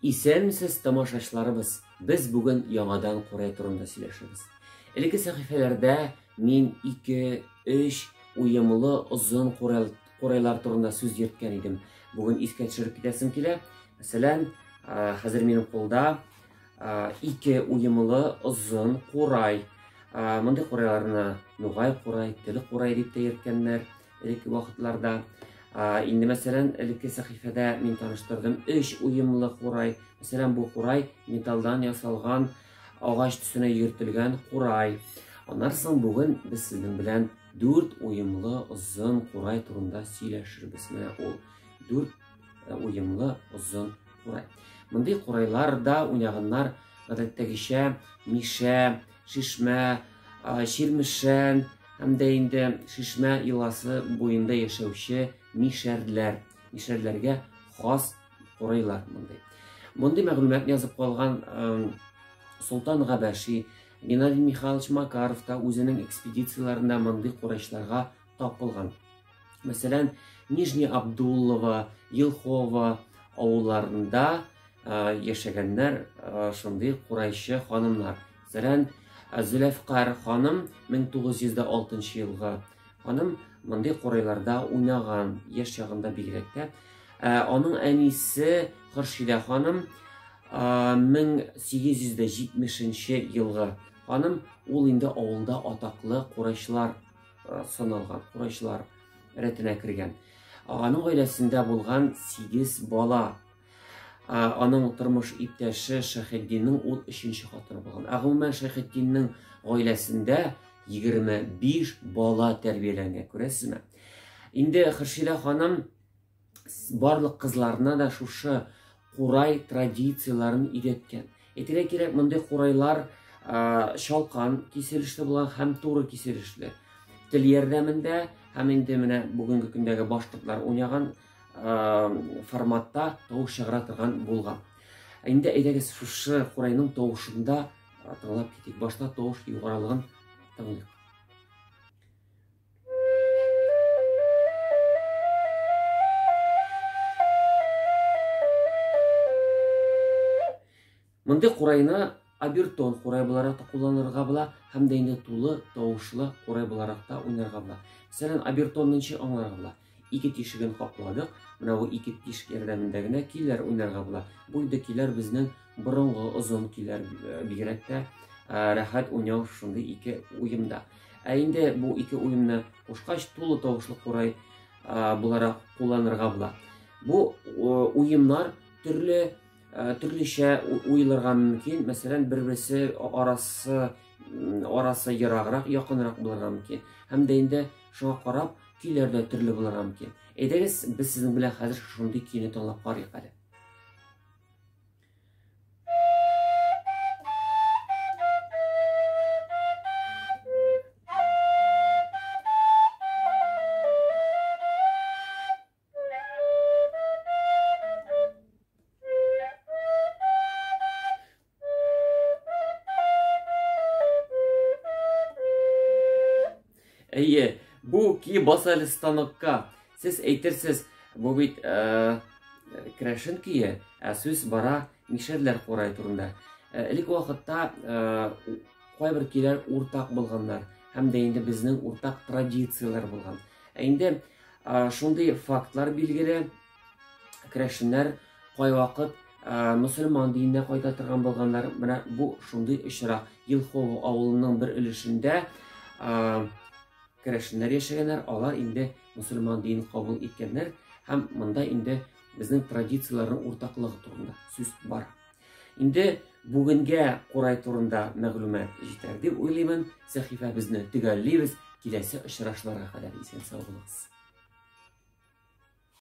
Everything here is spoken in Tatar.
Исәнмесез, тамашачыларыбыз! Без бүген яңадан курай турында сөйләшербез. Элекке сәхифәләрдә мин ике, өч уемлы озын курай, курайлар турында сүз йөрткән идем. Бүген искә төшереп китәсем килә. Мәсәлән, хәзер минем кулда ике уемлы озын курай. Мондый курайларны нугай курай, тел курай дип тә йөрткәннәр элекке вакытларда. Инде мәсәлән, элекке сәхифәдә мин таныштырдым өч уемлы курай. Мәсәлән, бу курай металлдан ясалган агач төсенә йөртелгән курай. Аннан соң бүген без сезнең белән дүрт уемлы озын курай турында сөйләшербез. Менә ул дүрт уемлы озын курай. Мондый курайларда уйнаганнар гадәттәгечә Мишә, Шишмә, Чирмешән һәм дә инде Шишмә елгасы буенда яшәүче мишәрләр. Мишәрләргә хас курайлар мондый. Мондый мәгълүматны язып калган Солтан Габәши, Геннадий Михайлович Макаров та үзенең экспедицияләрендә мондый курайчыларга тап булган. Мәсәлән, Нижний Абдуллово, Елхово авылларында яшәгәннәр шундый курайчы ханымнар. Мәсәлән, Зөләфкар ханым 1906 елгы ханым мондый курайларда уйнаган, яшь чагында бигрәк тә. Аның әнисе Хөршидә ханым 1870 елгы ханым, ул инде авылда атаклы курайчылар саналган, курайчылар рәтенә кергән. Аның гаиләсендә булган 8 бала. Аның тормыш иптәше Шәйхетдиннең ул өченче хатыны булган. Ә гомумән Шәйхетдиннең гаиләсендә 25 бала тәрбияләнгән, күрәсезме? Инде Хөршидә ханым барлык кызларына да шушы курай традицияләрен өйрәткән. Әйтергә кирәк, мондый курайлар чалкан киселешле була һәм туры киселешле. Тел ярдәмендә һәм инде менә бүгенге көндәге башкортлар уйнаган форматта тавыш чыгара торган булган. Инде әйдәгез шушы курайның тавышында тыңлап китик. Башта тавыш югарылыгын тыңлыйк. Мондый курайны обертон курай буларак та кулланырга була һәм дә инде тулы тавышлы курай буларак та уйнарга була. Мәсәлән, обертонны ничек аңларга була? Ике тишеген капладык. Менә бу ике тишек ярдәмендә генә көйләр уйнарга була. Бу инде көйләр безнең борынгы озын көйләр, бигрәк тә рәхәт уйнау шундый ике уемда. Ә инде бу ике уемны кушкач, тулы тавышлы курай буларак кулланырга була. Бу уемнар төрле төрлечә уелырга мөмкин. Мәсәлән, бер-берсе арасы арасы ераграк, якынрак булырга мөмкин. Һәм дә инде шуңа карап, көйләр дә төрле булырга мөмкин. Әйдәгез, без сезнең белән хәзер шундый көйне тыңлап карыйк әле. Әйе, бу ки баса әле станокка. Сез әйтерсез, бу бит э, керәшен көе, ә сүз бара мишәрләр курай турында. Э, элек вакытта э, кайбер көйләр уртак булганнар һәм дә инде безнең уртак традицияләр булган. Ә инде э, шундый фактлар билгеле, керәшеннәр кайвакыт мөселман диненә кайта торган булганнар. Менә бу шундый очрак. Елхово авылының бер өлешендә керәшеннәр яшәгәннәр, алар инде мөселман динен кабул иткәннәр һәм монда инде безнең традицияләрнең уртаклыгы турында сүз бара. Инде бүгенгә курай турында мәгълүмат җитәр дип уйлыймын. Сәхифәбезне төгәллибез. Киләсе очрашуларга кадәр исән сау булыгыз.